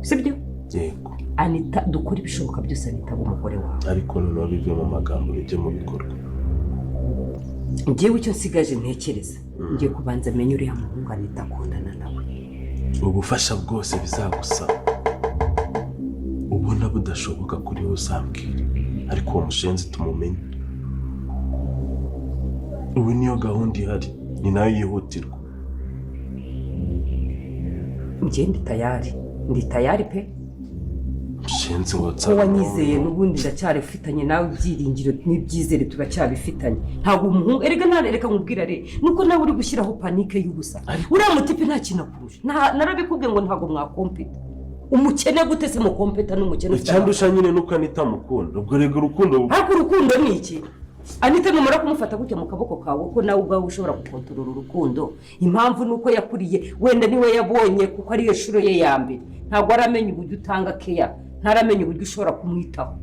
Sibyo? Yego. Anita, dukora ibishoboka byose Anita aba umugore wawe. Ariko noneho bive mu magambo bijye mu bikorwa. Ngewe icyo nsigaje ntekereza, ngiye kubanza menye uriya muhungu Anita akundana nawe. Ubufasha bwose bizagusaba ubona budashoboka kuri wowe uzambwira, ariko uwo mushenzi tumumenye. Ubu niyo gahunda ihari, ni nayo yihutirwa. Njye ndi tayari, ndi tayari pe. Mushenzi ngo Ko wanyizeye, n'ubundi ndacyarifitanye nawe ibyiringiro n'ibyizere, turacyabifitanye. Ntabwo umuhungu, erega nta, reka nkubwira re, nuko nawe uri gushyiraho panique y'ubusa. Uriya mutipe nta kintu akurusha. Narabikubwiye ngo ntabwo mwakompeta. Umukene gute se mukompeta n'umukene ufite Icyandusha nyine nuko Anita mukunda. Ubwo rega urukundo Ariko urukundo ni iki? Anita numara kumufata gutya mu kaboko kawe, ko nawe ubwawe ushobora gukontorora urukundo. Impamvu ni uko yakuriye, wenda niwe yabonye, kuko ariyo shuro ye ya mbere. Ntabwo aramenya uburyo utanga keya, ntaramenya uburyo ushobora kumwitaho,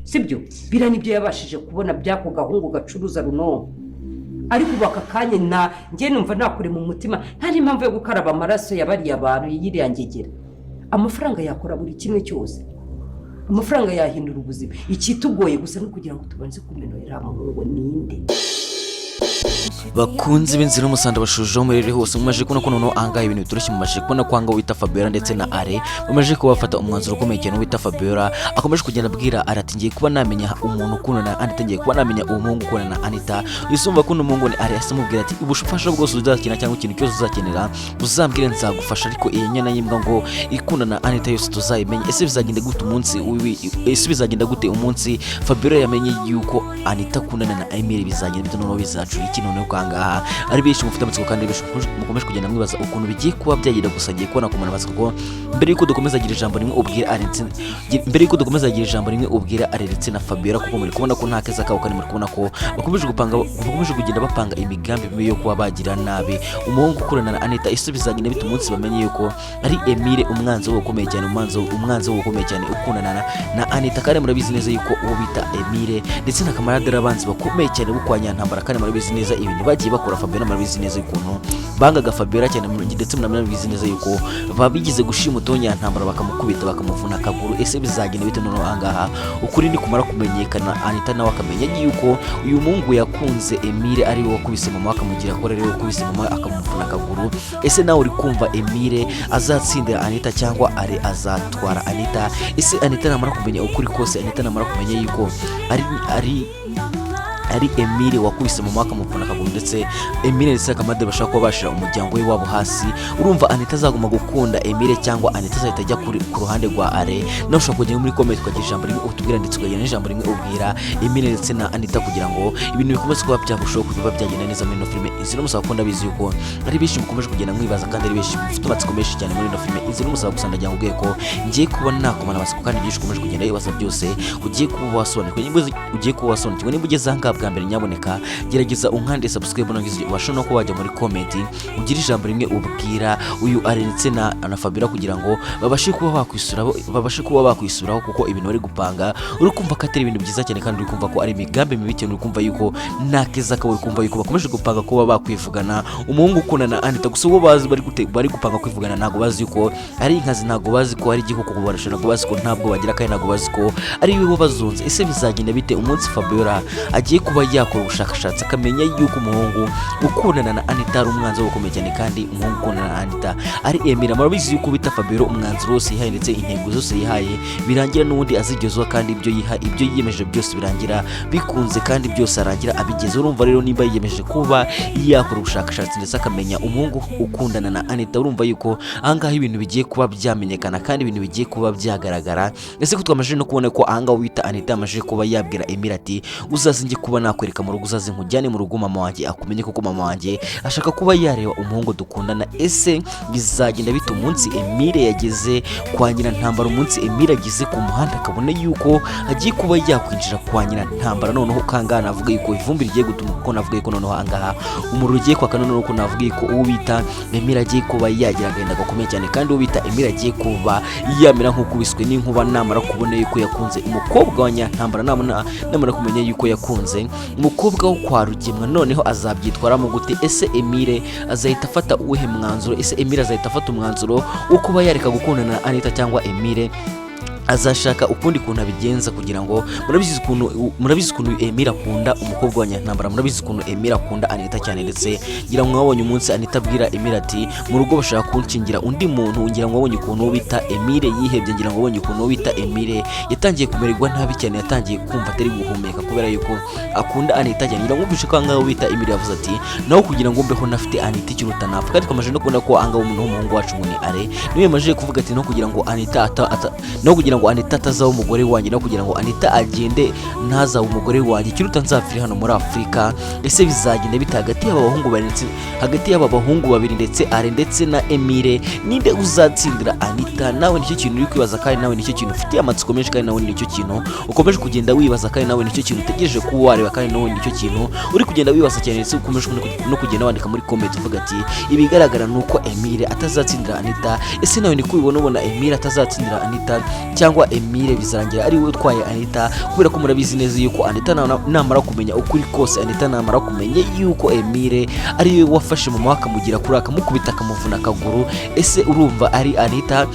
sibyo? Biriya nibyo yabashije kubona by'ako gahungu gacuruza runonko. Ariko ubu aka kanya na njye numva nakure mu mutima, nta n'impamvu yo gukaraba amaraso ya bariya bantu yiriya ngegera. Amafaranga yakora buri kimwe cyose, amafaranga yahindura ubuzima. Ikitugoye gusa ni ukugira ngo tubanze kumenya uriya muhungu ninde. Bakunze b'inzira y'umusanda bashujeho muri hose, mumaze kubona ko noneho ahangaha ibintu bitoroshye. Mumaze kubona ko ahangaha wita Fabiola ndetse na Are bamaze kuba bafata umwanzuro ukomeye cyane. Wita Fabiola akomeje kugenda abwira Are ati: "Ngiye kuba namenya umuntu ukundana na Anita, ngiye kuba namenya uwo muhungu ukundana na Anita." Yisumva ko uno muhungu ni Are. Yahise amubwira ati: "Ubufasha bwose uzakenera cyangwa ikintu cyose uzakenera uzambwire, nzagufasha, ariko iyi nyana y'imbwa ngo ikundana na Anita yose tuzayimenye." Ese bizagenda gute umunsi ese bizagenda gute umunsi Fabiola yamenye yuko Anita akundana na Emile? Bizagenda bite noneho? Bizacura iki noneho? Kangaha ari benshi mufite amatsiko, kandi ari benshi mukomeje kugenda mwibaza ukuntu bigiye kuba byagenda. Gusa ngiye kubona kumara amatsiko ko mbere yuko dukomeza gira ijambo rimwe ubwira Alex, mbere yuko dukomeza gira ijambo rimwe ubwira Alex na Fabiola, kuko muri kubona ko nta keza kabo, kandi muri kubona ko bakomeje gupanga, bakomeje kugenda bapanga imigambi mibi yo kuba bagira nabi umuhungu ukorana na Anita. Ese bizagenda bite umunsi bamenye yuko ari Emile, umwanzi we ukomeye cyane, umwanzi we ukomeye cyane ukundana na Anita? Kandi murabizi neza yuko uwo bita Emile ndetse na Kamarade ari abanzi bakomeye cyane bo kwa Nyantambara. Kandi murabizi neza ibintu bagiye bakora Fabiola, murabizi neza ukuntu bangaga Fabiola cyane, ndetse murabizi neza yuko babigize gushimuta uwo Nyantambara, bakamukubita, bakamuvuna akaguru. Ese bizagenda bite noneho ahangaha ukuri nikumara kumenyekana, Anita nawe akamenya yuko uyu muhungu yakunze Emile ari we wakubise mama, akamugira ko ari we wakubise mama akamuvuna akaguru? Ese nawe uri kumva Emile azatsindira Anita cyangwa Are azatwara Anita? Ese Anita namara kumenya ukuri kose, Anita namara kumenya yuko ari Emile wakubise mama akamuvuna akaguru, ndetse Emile ndetse Akamade bashaka kuba bashira umuryango we wabo hasi, urumva Anita azaguma gukunda Emile cyangwa Anita azahita ajya ku ruhande rwa Are? Nawe ushobora kujya muri comment ukagira ijambo rimwe utubwira, ndetse ukagira n'ijambo rimwe ubwira Emile ndetse na Anita, kugira ngo ibintu bikomeze kuba byarushaho kuba byagenda neza muri ino filime Inzira y'Umusaraba, kuko ndabizi yuko ari benshi mukomeje kugenda mwibaza, kandi ari benshi mufite amatsiko menshi cyane muri ino filime Inzira y'Umusaraba. Gusa ndagira ngo ubwiye ko ngiye kuba nakomana amatsiko, kandi byinshi ukomeje kugenda wibaza byose ugiye kuba wasobanukirwa. Niba ugiye kuba wasobanukirwa, niba ugeze ahangaha bwa mbere, nyaboneka gerageza unkande subscribe, nurangiza ubashe no kuba wajya muri comment ugire ijambo rimwe ubwira uyu Ari ndetse na Fabiola, kugira ngo babashe kuba bakwisuraho, kuko ibintu bari gupanga uri kumva ko atari ibintu byiza cyane, kandi uri kumva ko ari imigambi mibi cyane. Uri kumva yuko nta keza kabo, uri kumva yuko bakomeje gupanga kuba bakwivugana umuhungu ukundana na Anita. Gusa uwo bazi bari gupanga kwivugana ntabwo bazi yuko ari inkazi, ntabwo bazi ko ari igikoko kubarusha, ntabwo bazi ko ntabwo bagira, kandi ntabwo bazi ko ari we bazunze. Ese bizagenda bite umunsi Fabiola agiye kuba yakora ubushakashatsi akamenya yuko umuhungu ukundana na Anita ari umwanzi we ukomeye cyane, kandi umuhungu ukundana na Anita ari Emile? Murabizi yuko bita Fabiola umwanzuro wose yihaye ndetse intego zose yihaye birangira n'ubundi azigezeho, kandi ibyo yiha, ibyo yiyemeje byose birangira bikunze, kandi byose arangira abigezeho. Urumva rero nimba yiyemeje kuba yakora ubushakashatsi ndetse akamenya umuhungu ukundana na Anita, urumva yuko ahangaha ibintu bigiye kuba byamenyekana kandi ibintu bigiye kuba byagaragara. Ese ko twamaze no kubona ko ahangaha wita Anita yamaze kuba yabwira Emile ati: "Uzaze njye kuba nakwereka mu rugo, uzaze nkujyane mu rugo mama wanjye akumenye, kuko mama wanjye ashaka kuba yareba umuhungu dukundana." Ese bizagenda bite umunsi Emile yageze kwa Nyirantambara, umunsi Emile ageze ku muhanda akabona yuko agiye kuba yakwinjira kwa Nyirantambara? Noneho kangaha navuga yuko ivumbi rigiye gutuma, kuko navuga yuko noneho ahangaha umuriro ugiye kwaka. Noneho ko navuga yuko uwo bita Emile agiye kuba yagira agahinda gakomeye cyane, kandi uwo bita Emile agiye kuba yamera nk'ukubiswe n'inkuba namara kubona yuko yakunze umukobwa wa Nyirantambara, namara kumenya yuko yakunze Umukobwa wo kwa Rugemwa noneho azabyitwaramo gute? Ese Emile azahita afata uwuhe mwanzuro? Ese Emile azahita afata umwanzuro wo kuba yareka gukundana na Anita, cyangwa Emile azashaka ukundi kuntu abigenza? Kugira ngo murabizi ukuntu Emile akunda umukobwa wa Nyantambara, murabizi ukuntu Emile akunda Anita cyane. Ndetse ngira ngo mwabonye umunsi Anita abwira Emile ati: "Mu rugo bashaka kunshingira undi muntu." Ngira ngo wabonye ukuntu uwo bita Emile yihebye, ngira ngo wabonye ukuntu uwo bita Emile yatangiye kumererwa nabi cyane, yatangiye kumva atari guhumeka kubera yuko akunda Anita cyane. Ngira ngo mwumvishe ko ahangaha uwo bita Emile yavuze ati: "Naho kugira ngo mbeho ntafite Anita, ikiruta napfa." Kandi twamaze no kubona ko ahangaha umuntu w'umuhungu wacu ngo ni Are niwe yamaze kuvuga ati: "No kugira ngo Anita atazaba umugore wanjye, no kugira ngo Anita agende ntazaba umugore wanjye, ikiruta nzapfire hano muri Afurika." Ese bizagenda bite hagati y'aba bahungu babiri hagati y'aba bahungu babiri, ndetse Are ndetse na Emile? Ninde uzatsindira Anita? Nawe nicyo kintu uri kwibaza, kandi nawe nicyo kintu ufitiye amatsiko menshi, kandi nawe nicyo kintu ukomeje kugenda wibaza, kandi nawe nicyo kintu utegereje kuba wareba, kandi nawe nicyo kintu uri kugenda wibaza cyane. Ndetse ukomeje no kugenda wandika muri comment uvuga ati: "Ibigaragara ni uko Emile atazatsindira Anita." Ese nawe niko ubibona? Ubona Emile atazatsindira Anita, cyangwa Emile bizarangira ari we utwaye Anita? Kubera ko murabizi neza yuko Anita namara kumenya ukuri kose, Anita namara kumenya yuko Emile ari we wafashe mama we akamugira kuri, akamukubita, akamuvuna akaguru, ese urumva ari Anita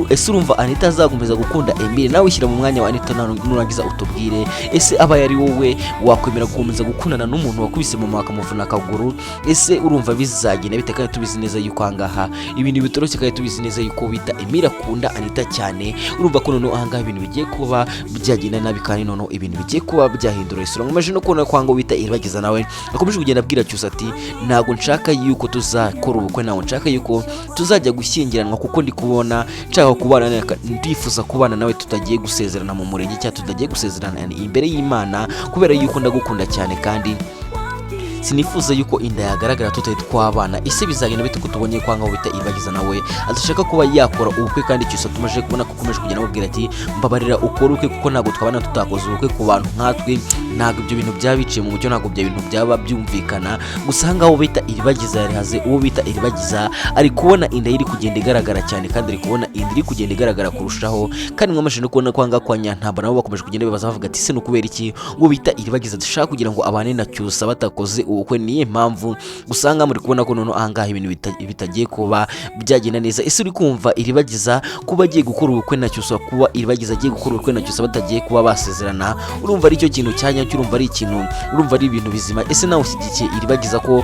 ese urumva Anita azakomeza gukunda Emile? Nawe ushyira mu mwanya wa Anita, nurangiza utubwire. Ese abaye ari wowe, wakwemera gukomeza gukundana n'umuntu wakubise mama akamuvuna akaguru? Ese urumva bizagenda bite? Kandi tubizi neza yuko ahangaha ibintu bitoroshye, kandi tubizi neza yuko bita Emile akunda Anita cyane. Urumva ko noneho ahangaha ibintu bigiye kuba byagenda nabi, kandi noneho ibintu bigiye kuba byahindura isura. Nkomeje no kubona ko ahangaha bita Iribagiza nawe akomeje kugenda abwira Cyusa ati: "Ntabwo nshaka yuko tuzakora ubukwe, ntabwo nshaka yuko tuzajya gushyingiranwa, kuko ndi kubona nshaka kubana ndifuza kubana nawe tutagiye gusezerana mu murenge cyangwa tutagiye gusezerana imbere y'Imana, kubera yuko ndagukunda cyane kandi sinifuza yuko inda yagaragara tutari twabana." Ese bizagenda bite ko tubonye ko ahangaha bita Iribagiza nawe adashaka kuba yakora ubukwe, kandi Cyusa tumaze kubona ko akomeje kugenda amubwira ati: "Mbabarira ukore ubukwe, kuko ntabwo twabana tutakoze ubukwe. Ku bantu nkatwe ntabwo ibyo bintu byaba biciye mu mucyo, ntabwo ibyo bintu byaba byumvikana." Gusa ahangaha uwo bita Iribagiza yarihaze. Uwo bita Iribagiza ari kubona inda ye iri kugenda igaragara cyane, kandi ari kubona inda iri kugenda igaragara kurushaho. Kandi mwamaze no kubona ko ahangaha kwa Nyantambara nabo bakomeje kugenda bibaza, bavuga ati: "Se ni ukubera iki uwo bita Iribagiza dushaka kugira ngo abane na Cyusa batakoze ubukwe? Niyo mpamvu?" Gusa ahangaha muri kubona ko noneho ahangaha ibintu bitagiye kuba byagenda neza. Ese uri kumva Iribagiza kuba agiye gukora ubukwe na Cyusa, kuba Iribagiza agiye gukora ubukwe na Cyusa batagiye kuba basezerana, urumva ari cyo kintu cya nyacyo? Urumva ari ikintu, urumva ari ibintu bizima? Ese nawe ushyigikiye Iribagiza ko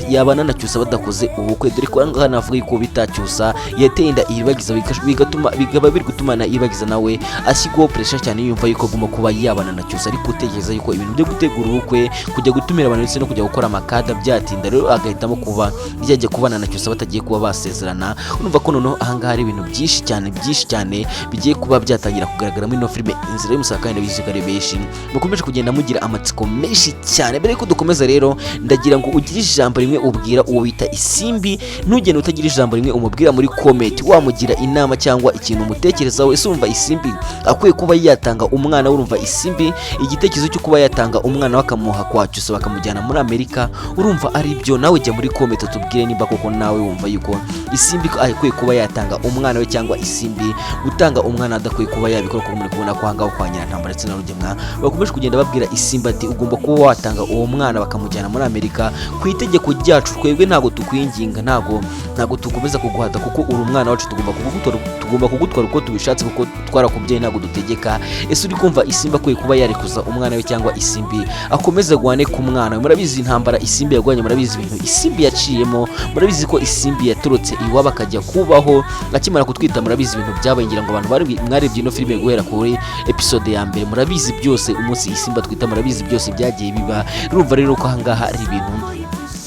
yabana na Cyusa badakoze ubukwe? Dore ko ahangaha navuga yuko bita Cyusa yateye inda Iribagiza, bigatuma bikaba biri gutuma na Iribagiza nawe ashyirwaho pressure cyane, yumva yuko agomba kuba yabana na Cyusa, ariko utekereza yuko ibintu byo gutegura ubukwe, kujya gutumira abantu ndetse no kujya gukora amakada byatinda, rero agahitamo kuba yajya kubana na Cyusa batagiye kuba basezerana. Urumva ko noneho ahangaha hari ibintu byinshi cyane, byinshi cyane bigiye kuba byatangira kugaragara muri ino filime Inzira y'Umusaraba, kandi ndabizi ko ari benshi mukomeje kugenda mugira amatsiko menshi cyane. Mbere yuko dukomeza rero, ndagira ngo ugire ijambo rimwe ubwira uwo bita Isimbi. Ntugende utagira ijambo rimwe umubwira muri comment, wamugira inama cyangwa ikintu umutekerezaho. Ese urumva Isimbi akwiye kuba yatanga umwana we? Urumva Isimbi igitekerezo cyo kuba yatanga umwana we akamuha kwa Cyusa bakamujyana muri Amerika, urumva ari byo? Nawe jya muri comment tubwire nimba koko nawe wumva yuko Isimbi ko akwiye kuba yatanga umwana we, cyangwa Isimbi gutanga umwana adakwiye kuba yabikora, kuko muri kubona ko ahangaha kwa Nyirantambara ndetse na Rugemwa bakomeje kugenda babwira Isimbi ati: "Ugomba kuba watanga uwo mwana bakamujyana muri Amerika ku itegeko ryacu. Twebwe ntabwo tukwinginga, ntabwo tukomeza kuguhata, kuko uri umwana wacu, tugomba kugutwara uko tubishatse, kuko twarakubyaye, ntabwo dutegeka." Ese uri kumva Isimbi akwiye kuba yarekuza umwana we, cyangwa Isimbi akomeza guhane ku mwana we? Murabizi intambara Isimbi yarwanye, murabizi ibintu Isimbi yaciyemo, murabizi ko Isimbi yaturutse iwabo akajya kubaho akimara kutwita, murabizi ibintu byabaye. Ngira ngo abantu mwarebye ino filime guhera kuri episode ya mbere, murabizi byose umunsi Isimbi atwita, murabizi byose byagiye biba. Urumva rero ko ahangaha ari ibintu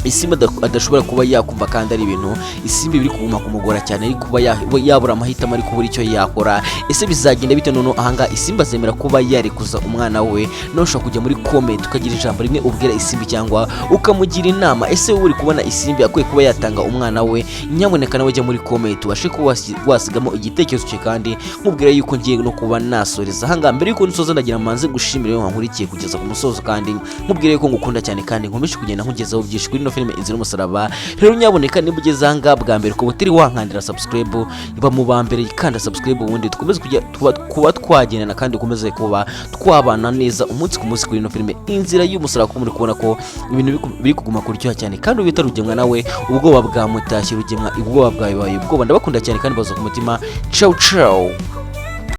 Isimbi adashobora kuba yakumva, kandi ari ibintu Isimbi biri kuguma kumugora cyane, ari kuba yabura amahitamo, ari kubura icyo yakora. Ese bizagenda bite noneho ahangaha? Isimbi azemera kuba yarekuza umwana we? Nawe ushobora kujya muri comment ukagira ijambo rimwe ubwira Isimbi cyangwa ukamugira inama. Ese wowe uri kubona Isimbi akwiye kuba yatanga umwana we? Nyamuneka nawe jya muri comment ubashe kuba wasigamo igitekerezo cye, kandi nkubwira yuko ngiye no kuba nasoreza ahangaha. Mbere yuko nsoza, ndagira manze gushimira iyo wankurikiye kugeza ku musozo, kandi nkubwira yuko ngukunda cyane, kandi nkomeje kugenda nkugezaho byinshi kuri ino. filime Inzira y'Umusaraba. Rero nyaboneka, niba ugeze aha ngaha bwa mbere ukaba utari wankandira subscribe, iba mu ba mbere, kanda subscribe, ubundi dukomeze kujya kuba twagendana kandi dukomeze kuba twabana neza umunsi ku munsi kuri ino filime Inzira y'Umusaraba, kuko muri kubona ko ibintu biri kuguma kuryoha cyane. Kandi ubita Rugemwa nawe ubwoba bwamutashye. Rugemwa, ubwoba bwawe baye ubwoba. Ndabakunda cyane kandi baza ku mutima. Ciao ciao.